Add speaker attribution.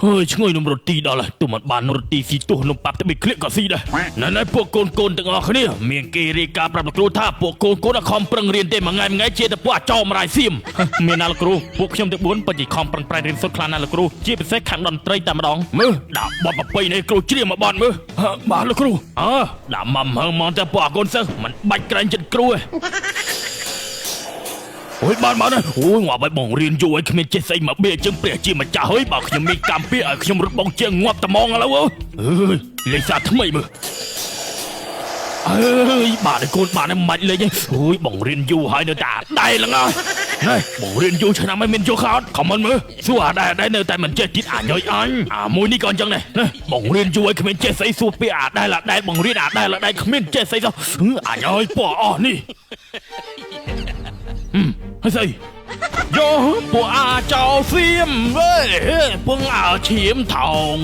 Speaker 1: ហើយឈ្ងុយនំរទីដល់ហើយទោះមិនបាននំរទីស៊ីទោះនំប៉ាប់ត្បិតក្លៀកក៏ស៊ីដែរណែណែពួកកូនកូនទាំងអស់គ្នាមានគេរាយការណ៍ប្រាប់លោកគ្រូថាពួកកូនកូនអត់ខំប្រឹងរៀនទេមួយថ្ងៃមួយថ្ងៃជាតែពួកអាចោមរាយសៀមមានណាលោកគ្រូពួកខ្ញុំទាំង4ពិតជាខំប្រឹងប្រែងរៀនសូត្រខ្លាំងណាស់លោកគ្រូជាពិសេសខាងតន្ត្រីតែម្ដងមើលដាក់បទប្រពៃនេះគ្រូច្រៀងមកបទមើលបាទលោកគ្រូអើដាក់មកហឹងមកតែពួកអាកូនសិស្សមិនបាច់ក្រែងចិត្តគ្រូទេ អូយបានបានហើយអូយងាប់ហើយបងរៀនយូរហើយគ្មានចេះស្អីមកបៀជាងព្រះជាម្ចាស់ហើយបើខ្ញុំមានកម្មពៀឲ្យខ្ញុំរត់បងជាងងាប់ត្មងឥឡូវអើយលេខសាថ្មីមើលអើយបាទហើយកូនបាទហើយមិនបាច់លេខទេអូយបងរៀនយូរហើយនៅតែអាដែរហ្នឹងហើយហេបងរៀនយូរឆ្នាំហើយមានយកខោតខមមិនមើលសួរអាដែរដែរនៅតែមិនចេះទៀតអាញយអញអាមួយនេះក៏អញ្ចឹងដែរណាបងរៀនយូរហើយគ្មានចេះស្អីសួរពាក្យអាដែរឡាដែរបងរៀនអាដែរឡាដែរគ្មានចេះស្អីសោះអញអើយពណ៌អស់នេះហើយស្អី យោពួកអាចោសៀមអើយពងអើឈាមថោង